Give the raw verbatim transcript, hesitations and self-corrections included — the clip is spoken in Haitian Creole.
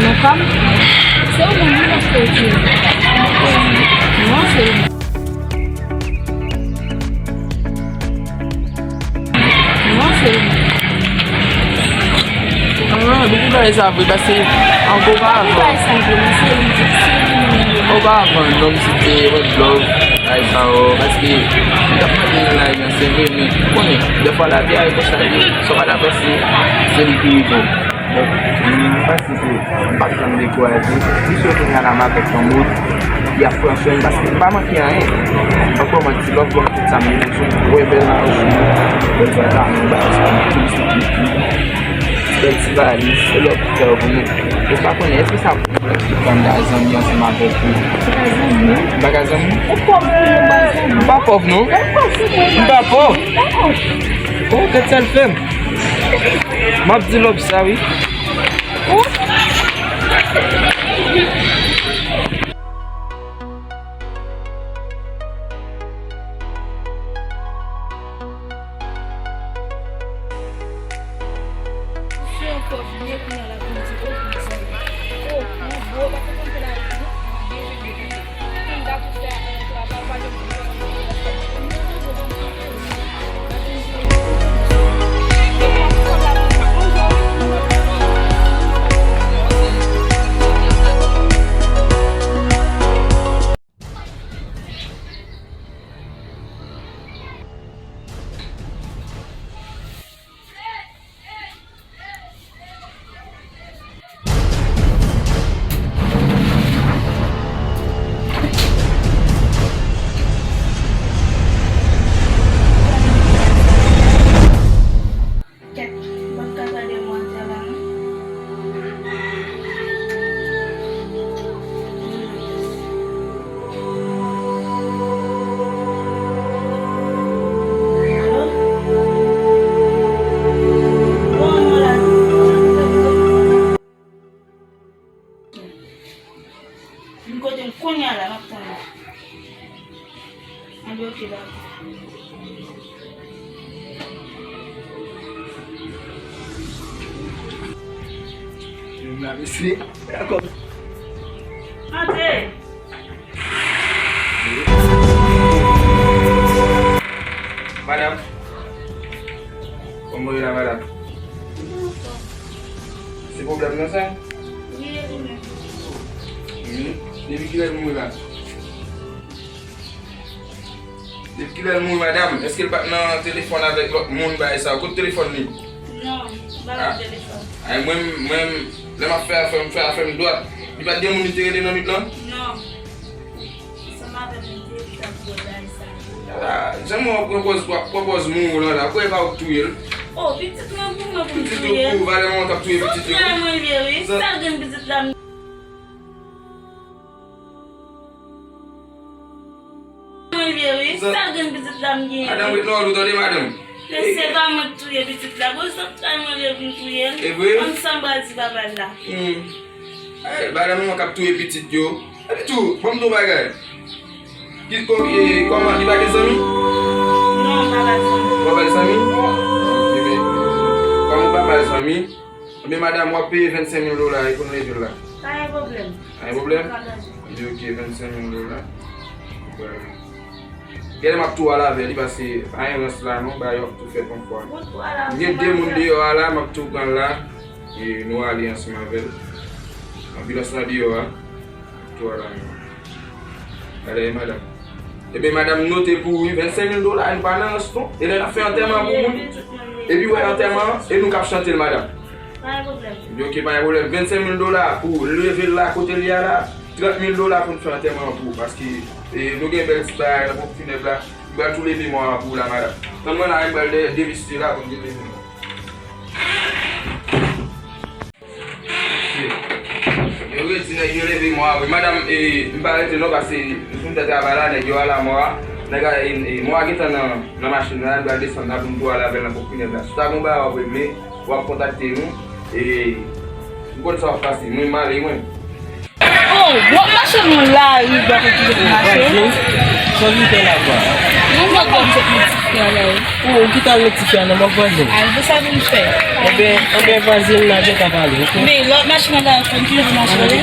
Non, kòm se ou menm wi, paske ou di non, se ou menm. Non, se ou menm. Ah, depi bagay sa vre, paske anko pa avan. Bagay sa vre, men se ou menm, se ou menm. Anko pa avan, nonm si te wè love, bagay sa yo, paske li t ap mande nan live la, se vre, men ou konnen, dèfwa lavi a e konsa li ye. Sa w pa ta fè, se, se li ki rive w. Donk, m panse se, m p ap janm dekouraje. Misye kounye a la m avèk yon mout, li ap pran swen m paske m pa manke anyen. Ankò, mwen ti love, bon, tout sa m bezwen, wè bèl mawozo, bèl pantalon, bagay sa, m ap tou sou pye. Bèl ti valiz, se love pou fè yo pou nou. Ou pa konnen, èske sa pou mwen ki pran m ta zanmi ansanm avèk ou? M pa ka zanmi? M pa pòv non. M pa pòv. Oh, gad sa l fè m. M ap di love sa wi. Oh. Fè ankò vini kounye a l ap vin di, "Oh, mezanmi. Oh, mon bro, pa konprann fè la vini, mwen deje vini tande." Moun ta tou fè, eh, travay, pa janm konprann. Kèt, m p ap ka tande demwazèl la non. Alo? Bon, mwen la. Vin kote m kounye a la, m ap tann ou. Anben, oke, dakò. Vin la, mesye. Dakò. Antre! Madanm, kòman w ye la, madanm? Se pwoblèm nan sa? Wi, e li menm. Wi. Depi kilè l mouri la? Depi kilè l mouri, madanm? Èske l pa t nan telefòn avèk lòt moun, bagay sa yo? Kote telefòn li? Non, m pa gen telefòn. Ay, mwen, mwen, lè m ap fè afè m, m fè afè m dwat. Li pa t gen moun li te rele nan nwit lan? Non. Ansanm avè m, li te, li t ap bwè bagay sa yo. Ah, jan mwen pran pòz, pran pòz mouri lan la, kwè pa ou k touye l? Oh, pitit mwen pou mwen pou m touye l. Pitit ou pou valè mwen k ap touye pitit yo? Son frè mwen li ye, wi. Sèl grenn pitit la m Mwen vye wi, sèl grenn pitit la m genyen. Madanm ret nan wòl ou tande, madanm. Men se pa mwen k touye pitit la. Bon, se kay mwen vye vin touye l. E vre? Ann sa m pral di papa l la. Hmm. Ay, madanm mwen k ap touye pitit yo. Epi tou, ban m di w bagay. Ki, kòm, e, kòman, li pa gen zanmi? Non, m pa ba zanmi. Ou pa ba l zanmi? Ebyen, kòm ou pa ba l zanmi, Ebyen, madanm, w ap peye vennsenk mil dola e pou n leve l la. Pa gen pwoblèm. Pa gen pwoblèm? Li di, ok, vennsenk mil dola. Genlè m ap tou al avè li, paske pa gen rans la non, bagay yo ap tou fèt yon fwa. M gen de moun deyò a la, m ap tou pran l la, e nou ale ansanm avè l. Anbilans lan deyò a. Tou ala menm. Gade, madanm. Ebyen, madanm, note pou ou, wi, vennsenk mil dola, nou pa nan rans non. E lè n ap fè antèman pou moun, epi wè antèman an, e nou k ap chante l, madanm. Pa gen pwoblèm. Ebyen, ok, pa gen pwoblèm. Vennsenk mil dola pou leve l la, kote l ye a la, trant mil dola pou n fè antèman an pou ou, paske, e, nou gen bèl ti bagay nan ponp finèb la, nou pral tou leve mò a pou ou la, madanm. Tann mwen la, m pral dèyè devisite la pou n leve mò. Yo redi nèg yo leve mò a vre. Madanm, e, m pa rete non, paske m fin fè travay la, nèg yo al a mò a. Nèg a, e, e, mò a gentan nan, nan machin la, m pral desann la pou m tou al avè l nan ponp finèb la. Si w ta gon bagay w ap regle, w ap kontakte nou. E, m konn sa w ap pase. Mwen, m ale, mwen. Oh, w ap mache nan lari, w ap kite pou mache. Vwazin, sa w vin fè la, kwa? Mwen pa konn sot met ti fè la. Oh, ou kite al met ti fè a nan mòg vwazin? Al, pou sa vin fè. Enben, enben, vwazin, n a gentan pale, ok? Men, lòt machin nan la, konn ki jan machin nan ye?